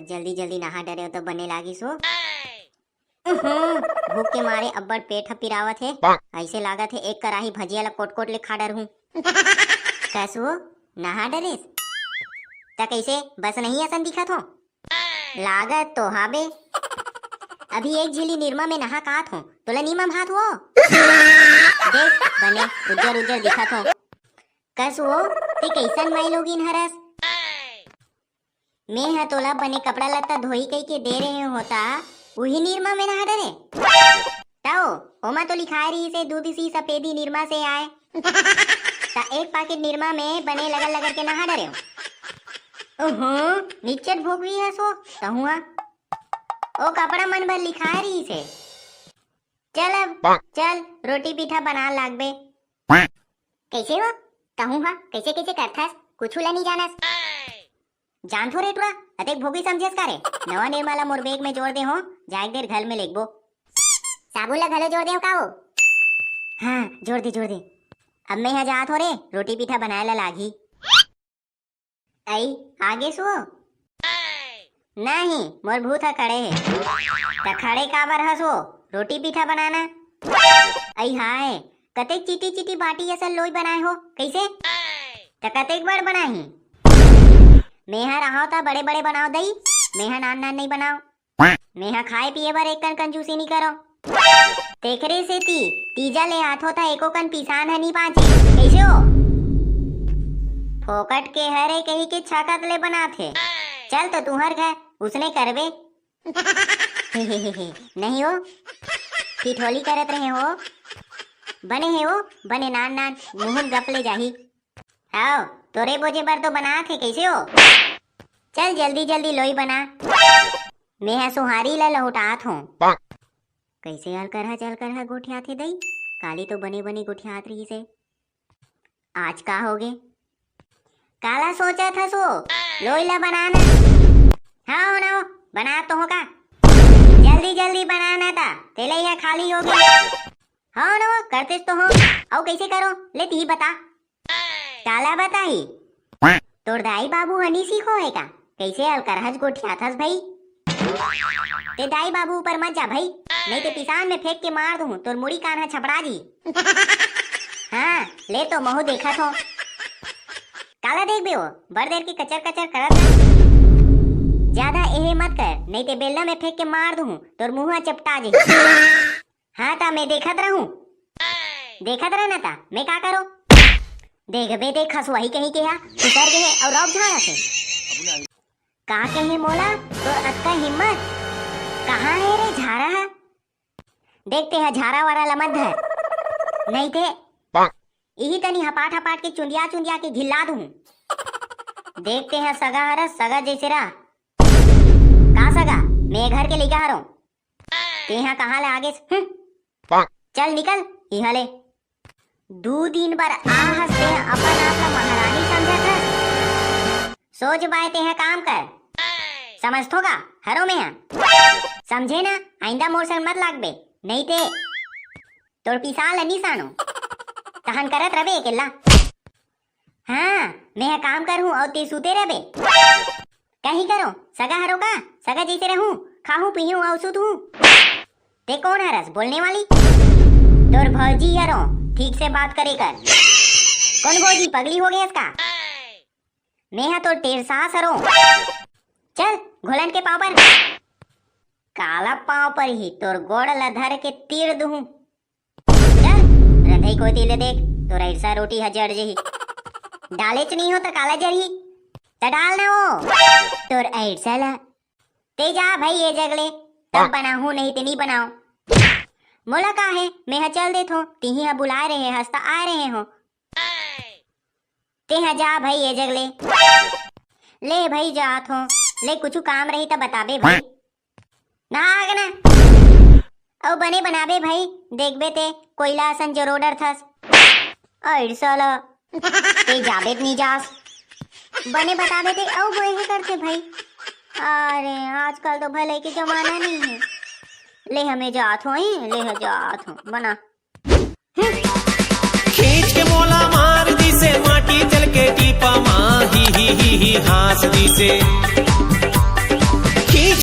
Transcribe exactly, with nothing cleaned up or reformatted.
जल्दी जल्दी नहा डरेव त बने लागिस हो। उहुं, भूख के मारे अब्बड़ पेट ह पिरावत हे। ऐसे लागत हे एक कराही भजिया ला कोट कोट ले खा डरहूं। कस हो, नहा डरेस? त कैसे बस नहीं असन दिखत हो? लागत तो हाबे। अभी एक झिली निरमा में नहा कात हो, तोला नीमा भात हो। देख, बने उज्जर उज्जर दिखत हो। कस हो, ते कैसन माई लोगिन हरस? मैं ह तोला बने कपड़ा लत्ता धोई कई के दे रहे होता, उही निरमा में नहा डरे। तओ, ओमा तो लिखाए रहिस हे, दूध सी सफेदी निरमा से आए। त एक पाकिट निरमा में बने लगल लगल के नहा डरे हो। ओहो, निच्चट भोगवी हस हो, तहुआ। ओ कपड़ा मन बर लिखाए रहिस हे। चल अब, चल, रोटी पीठा बना लागबे। कैसे हो? तहूं हा, कैसे कैसे करथस? कुछु ला नहीं जानस। जानथो रे टुरा, अतेक भोगी समझेस का रे? नवा निरमा ला मोर बैग में जोड़ दे हो, जाए देर घर में लेगबो। साबुन ला घलो जोड़ दे हो का हो? हाँ, जोड़ दे, जोड़ दे। अब मैं यहाँ जात हो रे, रोटी पीठा बनाए ला लागही। अई, आगे सो? नहीं, मोर भूत ह खड़े हे। त खड़े काबर हस वो? रोटी पीठा बनाना। अई हाय, कतेक चीटी चीटी बाटी असन लोई बनाए हो, कैसे? त कतेक बड़ बनाही? मेहा रहाव त बड़े बड़े बनाव दई, मेहा नान नान नहीं बनाव। मेहा खाए पिए बर एक कन कंजूसी नहीं करो। तेकरे सेती तीजा ले आथो त एको कन पिसान ह नहीं बांचे। कैसे हो? फोकट के हरे कही के छाकत ले बनाथे। चल तो तुहर घर उसने करबे। नहीं हो, ठिठोली करत रहे हो। बने हे वो, बने नान नान, मुहुन गप ले जाही। आओ, तोरे बोझे बर तो बनात हे, कैसे हो? चल जल्दी जल्दी लोई बना, मेहा सुहारी ला लहुटात हों। कैसे अलकरहा चलकरहा गोठियात हे दई? काली तो बने बने गोठियात रहिस हे, आज का होगे? काला सोचत हस वो? लोई ला बनाना। हाँ हो ना हो, बना तो हो का। जल्दी जल्दी बनाना ता, तेलैया खाली होगे। हाँ हो ना हो, करतेस तो हो। अउ कैसे करो, ले तिही बता। काला बताही? तोर दाई बाबू ह नी सीखो हे का? कैसे अलकरहज गोठियाथस भई? ते दाई बाबू ऊपर मत जा भई, नहीं ते पिसान में फेंक के मार दूं, तोर मुड़ी कान ह छपड़ा जी। हाँ, ले तो महू देखत हो। काला देखबे वो, बड़ देर के कचर कचर करत रह। ज्यादा एहे मत कर, नहीं ते बेलना में फेंक के मार दूं, तोर मुंह ह चपटा जी। हाँ ता मैं देखत रहूं, देखत रह ना ता मैं का करो? देखबे ते खसवाही कहीं के हा, उतर के हे और अब झाड़ा से। का कहे मोला, तोर अतका हिम्मत? कहाँ हे रे झारा हा? देखते हैं झारा वारा ला मत धर, नहीं ते इही तनी हपाट हपाट के चुंदिया चुंदिया के घिल्ला दूं। देखते हैं सगा हरस, सगा जैसे रह। का सगा? मैं घर के लइका हरों। तेहा कहाँ ले आगेस? हम्म। चल निकल इहाँ ले। दू दिन बर आ हस तेहा अपन आप ला महारानी समझत हस। सोच बाय तेहा काम कर। समझथो का? हरों मेहा। समझे ना? आइंदा मोर संग मत लागबे। नहीं ते तोर पिसा ल नी सानो। तहन करत रबे अकेल्ला। हाँ, मेहा काम करहूँ अउ ते सूते रबे। कहीं करो, सगा हरो का? सगा जैसे रहूं, खाहूं, पीहूं अउ सुतहूं। ते कौन हरस बोलने वाली? तोर भौजी हरो, ठीक से बात करे कर। कौन भौजी, पगली हो गयस का? मेहा तोर टेरसास हरो। चल, घोलन के पाँव पर। काला पाँव पर ही तोर गोड़ ला धर के तीर दूहूं। चल, रंधई कोती ले देख, तोर अइरसा रोटी ह जड़ जही। डालेच नहीं हो त काला जरही? त डाल ना वो, तोर अइरसा ला। ते जा भाई ये जगले, तब बनाहूं, नहीं ते नहीं बनाओ। मोला का हे, मैं ह चल देथो, तिही ह बुलाए रहे हस त आए रहे हो। ते ह जा भाई ये जगले। ले भाई जात हो, ले कुछु काम रही त बताबे भाई। ना आगे ना। अउ बने बनाबे भाई, देखबे ते कोयला असन जरो डरथस। अइर साला, ते जाबे त नी जास। बने बताबे ते अउ बोए हे करथे भाई। अरे, आजकल तो भले के जमाना नहीं है। ले हमें जात हो, ले ह जात हो, बना। खींच के मोला मार दिसे, माटी जल के टीपा मा, ही, ही, ही, ही, हाँस दिसे।